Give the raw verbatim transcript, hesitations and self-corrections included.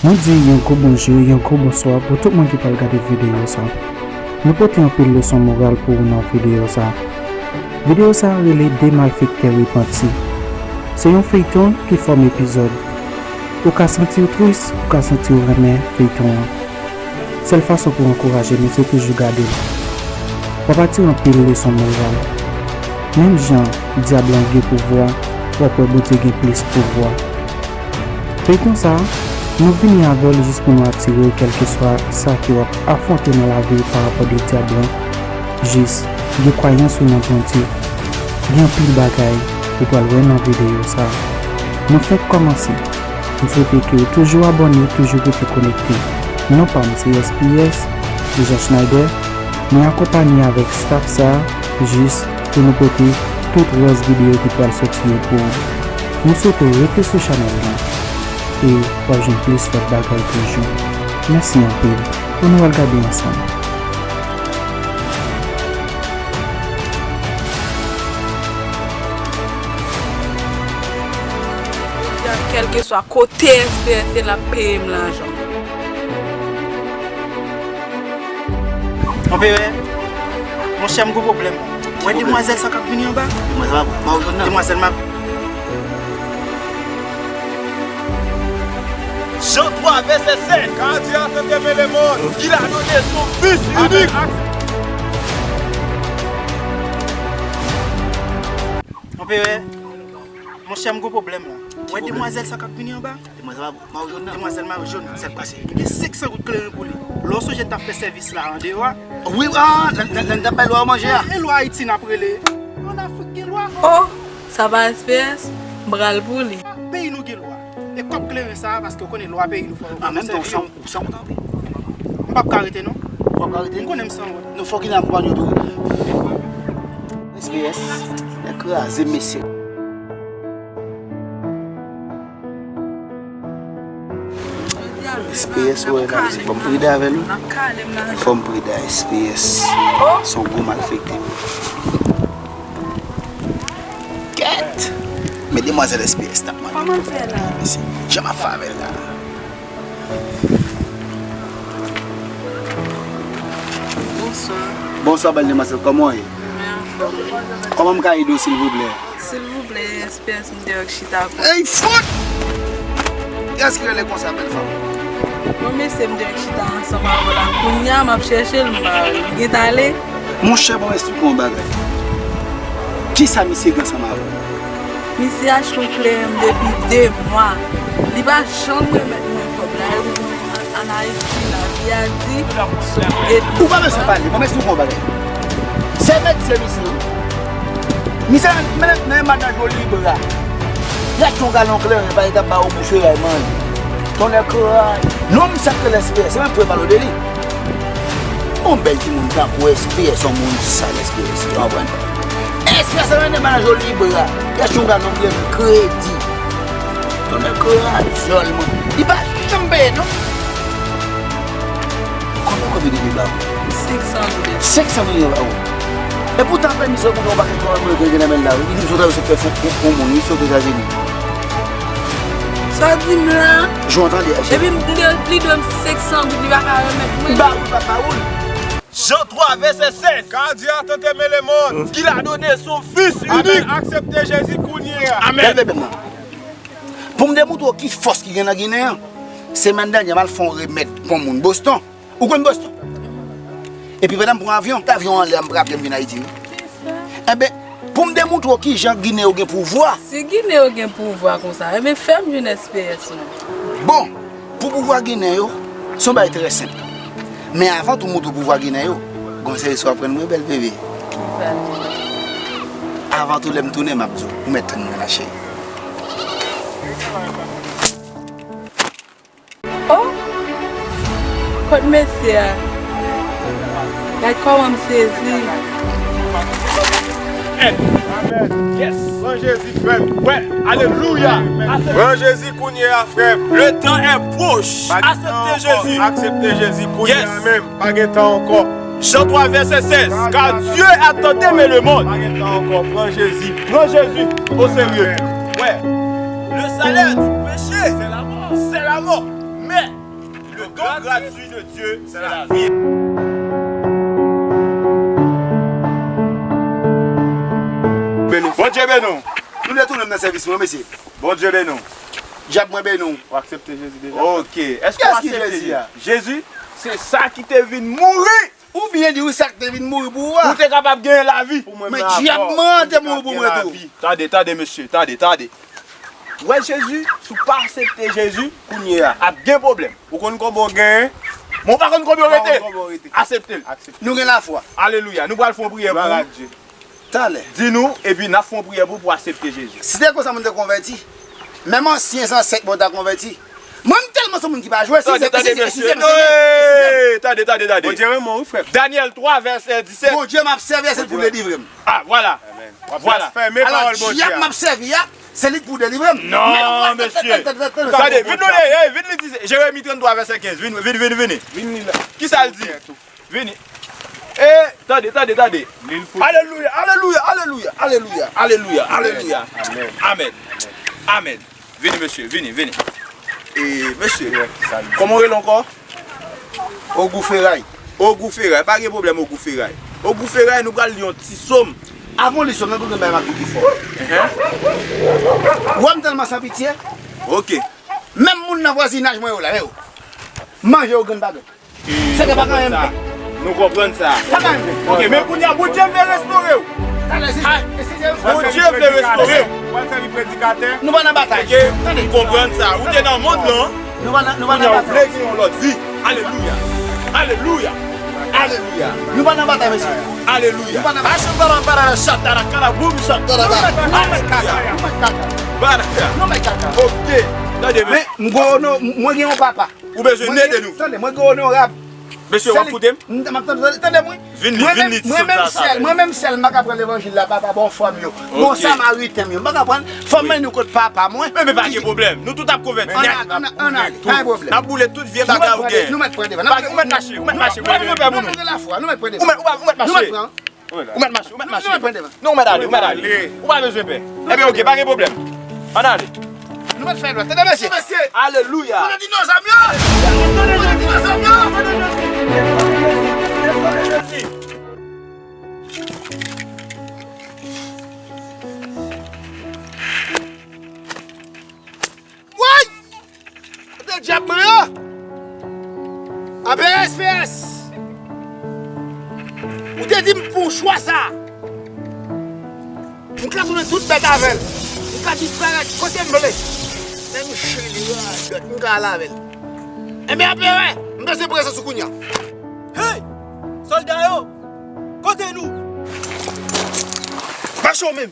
Nou di yon gwo bonjou, yon gwo bonswa pou tout moun ki pral gade videyo sa. Nou pote anpil leson moral pou ou nan videyo sa. Videyo sa rele De malfektè repanti. Se yon feyton ki fòm epizòd. Ou ka santi w tris, ou ka santi w renmen feyton an. Sèl fason pou w ankouraje nou, se toujou gade l. W ap atire anpil leson moral. Menm jan dyab lan gen pouvwa, w ap wè Bondye gen plis pouvwa. Feyton sa, nou vini avè l jis pou nou atire w kèlkeswa sa ke w ap afwonte nan lavi w parapò de dyab lan. Jis, gen kwayans ou nan Bondye. Gen anpil bagay ou pral wè nan videyo sa. Nou fenk kòmanse. M swete ke w toujou abòne, toujou rete konekte. Non pa m se S P S, Jean Schneider. Mwen akonpanye avèk staff sa, jis pou nou pote tout rès videyo ki pral sòti yo pou ou. Nou swete w rete sou chanèl lan e w ap jwenn plis lòt bagay toujou. Mèsi anpil. Ann nou al gade ansanm. Jodi a, kèlkeswa kote S P S ye, l ap peye m lajan. Anpere, monchè, m gon pwoblèm. Wè demwazèl sa k ap vini anba? Demwazèl ma-, Marijòn nan. Demwazèl ma-, Jean twa vèsè sèz. Ka di a tante men lemonn. Ki la done son fis inik. Anpere, monchè, m gon pwoblèm la. Wè demwazèl sa k ap vini anba? Demwazèl ma-, Marijòn nan. Demwazèl Marijòn nan, sa k pase? M gen senk san goud kleren pou li. Lè w sonje n t ap fè sèvis la andeyò a. Wi, a, lè, lè, lè n t ap bay lwa manje a. E lwa Ayiti n ap rele? Ann Afrik gen lwa. Oh, sa pa S P S, m pral pou li. Peyi nou gen lwa. E kòb kleren sa a, paske w konnen lwa peyi nou fò yo. An menm tan, w san, w san wont anpil. M p ap ka rete non. W p ap ka rete? M konnen m san wont. Nou fòk gen akonpanye w tou. S P S, nèg kraze mesye. S P S wè la, se fò m pride avè l wi. Fò m pride a S P S. Se yon gwo malfektè. Kèt! Men demwazèl S P S t ap mande. Kòman l fè la? Mesye, jan m ap fè avè l la. Bonswa. Bonswa, bèl demwazèl, kòman w ye? Mwen anfòm. Kòman m ka ede w, silvouplè? Silvouplè, S P S, m te wè k chita pou. Ey, fout! Kiyès ki rele konsa, bèl fanm? Bon, mesye, m te wè k chita ansanm avè w la. Kounye a, m ap chèche l, m pa wè l. Li gentan ale? Monchè, bon, esplike w yon bagay. Kisa misye gen ansanm avè w? Misye achte yon kleren depi de mwa. Li pa janm remèt mwen kòb la. Li di mwen an, an Ayiti, lavi a di, sou ed nou. Ou pa bezwen pale, bon, esplike w yon bagay. Se medsen misye wi. Misye nan, nan, nan madan Joli Bra. Li achte yon galon kleren, pa li t ap ba w bouch feray manje. Tonnè kray. Non, misye ap rele S P S, se mwen k pral pale w de li. Yon bèl timoun tankou S P S, yon moun sal S P S, ou konprann? S P S nan nan madan Joli Bra. Li achte yon galon kleren kredi. Tonnè kray, zòl mwen. Li pa janm peye non. Konbyen, konbyen li dwe ba ou? Senk san dola. Senk san dola ba ou. Epoutan apre misye kontre yon pakèt kòb mwen gen nan men l la wi. Li di m sot avè sot fè fon pou, pou moun wi, sot Etazini. Sa w di m la? Jan w tande a, cheri. Epi m, li, li dwe m senk san goud, li pa ka remèt mwen. Ba ou l, pa ba ou l. Jan twa vèsè sèz. Ka di a tante men lemonn. Ki la done son fis inik. Amèn. Aksepte Jezi kounye a. Amèn. Gade bebe m nan. Pou m demontre w ki fòs ki gen nan Ginen an, semèn dènyè m al fè yon remèd pou yon moun Boston. Ou konn Boston? Epi pandan m pran avyon, avyon anlè a, m raple m vin Ayiti wi. Enben, pou m demontre w kijan Ginen yo gen pouvwa. Si Ginen yo gen pouvwa konsa, enben fè m jwenn S P S non. Bon, pou pouvwa Ginen yo, se yon bagay trè senp. Men avan tou montre w pouvwa Ginen yo, gon sèvis w aprann mwen bèl bebe. Avan tou lè m tounen m ap di w, ou mèt tann mwen la cheri. Oh! Kot mesye a? Gad kòman m sezi. Amèn. Yes. Pran Jezi, frè m. Wè. Alelouya. Pran Jezi kounye a, frè m. Le temps est proche. Aksepte Jezi. Aksepte Jezi kounye a menm. Pa gen tan ankò. Jan twa vèsè sèz. Car Dieu a tant aimé le monde. Pa gen tan ankò. Pran Jezi. Pran Jezi o serye. Wè. Le salaire du péché, c'est la mort. C'est la mort. Mais le don gratuit de Dieu, c'est la vie. Beni. Bondye beni w. Nou retounen nan sèvis mwen, mesye. Bondye beni w. Dyab mwen beni w. Ou aksepte Jezi deja? Ok. Èske w aksepte Jezi? Jezi, se sa ki te vin mouri. Ou byen di wi, sa k te vin mouri pou ou a. Pou w te kapab genyen lavi. Men dyab mwen an te mouri pou mwen tou. Tande, tande, mesye, tande, tande. Ou wè Jezi, si w pa aksepte Jezi, kounye a, ap gen pwoblèm. Ou konn konbyen w genyen, men w pa konn konbyen w rete. Aksepte l. Nou gen lafwa. Alelouya. Nou pral fè yon priyè pou ou. Talè. Di nou, epi n ap fè yon priyè pou ou pou w aksepte Jezi. Si te konsa moun te konvèti, menm ansyen zansèt mwen ta konvèti. Mwen, m tèlman se moun ki pa jwe, si se, si se, si se, si se. Tande, tande, tande. Bondye renmen w, wi, frè. Danyèl twa, vèsè disèt. Bondye m ap sèvi a, se l pou delivre m. Ah, vwala. Vwala. Alò, dyab m ap sèvi a, se li k pou delivre m. Non, mesye. Tande, vin nou, ey, vin li di, Jeremi tranntwa, vèsè kenz. Vin, vin, vin, vini. Kisa l di? Vini. E, tande, tande, tande. Alelouya, alelouya, alelouya, alelouya, alelouya, alelouya. Amèn. Amèn. Amèn. Vini, mesye, vini, vini. E, mesye, kòman w rele ankò? Ogou Feray. Ogou Feray, pa gen pwoblèm, Ogou Feray. Ogou Feray, nou pral li yon ti sòm. Avan w li sòm nan, pou gen bagay m ap di ki fò. Ou wè m tèlman san pitye. Ok. Menm moun nan vwazinaj mwen yo la, yo. Manje yo grenn pa grenn. Se ke pa gen anyen m fè. Nou konprann sa. Pa gen anyen m fè. Ok, men kounye a, Bondye vle restore w. Talè, si, si, si, Bondye vle restore w. Ou al sèvi predikatè. Nou pa nan batay. Ok, nou konprann sa. Ou te nan mond lan. Nou pa nan, nou pa nan batay. Kounye a, ou vle gen yon lòt vi. Alelouya. Alelouya. Alelouya. Nou pa nan batay, mesye. Alelouya. Nou pa nan batay. Ashe bara bara shatara kara bum shatara bara. Nou mèt kaka. Nou mèt kaka. Baraka. Nou mèt kaka. Ok. Tande, men. Men, m gwo, non, mwen gen yon papa. Ou bezwen ede nou. Tande, mwen gen onorab. Mesye, w ap koute m? M, m ap tande, tande, tande m, wi. Vin li, vin li, ti sòm sa. Mwen menm sèl, mwen menm sèl, m pa ka pran levanjil la, papa, bon fanm yo. Bon samariten m yo. M pa ka pran fanm mwen nou kot papa mwen. Men, men pa gen pwoblèm. Nou tout ap konvèti nèt. Ann ale, ann ale, pa gen pwoblèm. N ap boule tout vye bagay ou gen. Nou mèt pran devan. Ou mèt mache, ou mèt mache. Ou pa bezwen pè pou nou. Nou mèt pran devan. Nou mèt pran. Ou mèt, ou mèt mache. Ou mèt mache, ou mèt mache. Nou mèt pran devan. Non, ou mèt ale, ou mèt ale. Ou pa bezwen pè. Ebyen, ok, pa gen pwoblèm. Ann ale. Nou mèt fè dwat. Tande, mesye. Mesye. Alelouya. Kote dinozò m yo? Kote dinozò m yo? Woy! Kote dyab mwen yo? A P S, P S! Ou te di m pou chwa sa a. M ka tounen tout bèt avè l. M ka disparèt kote m vle. Men m chili radòt, m ka al avè l. Enben, anperè, m bezwen prezans ou kounye a. Hey! Sòlda yo! Kote nou? Mache w menm!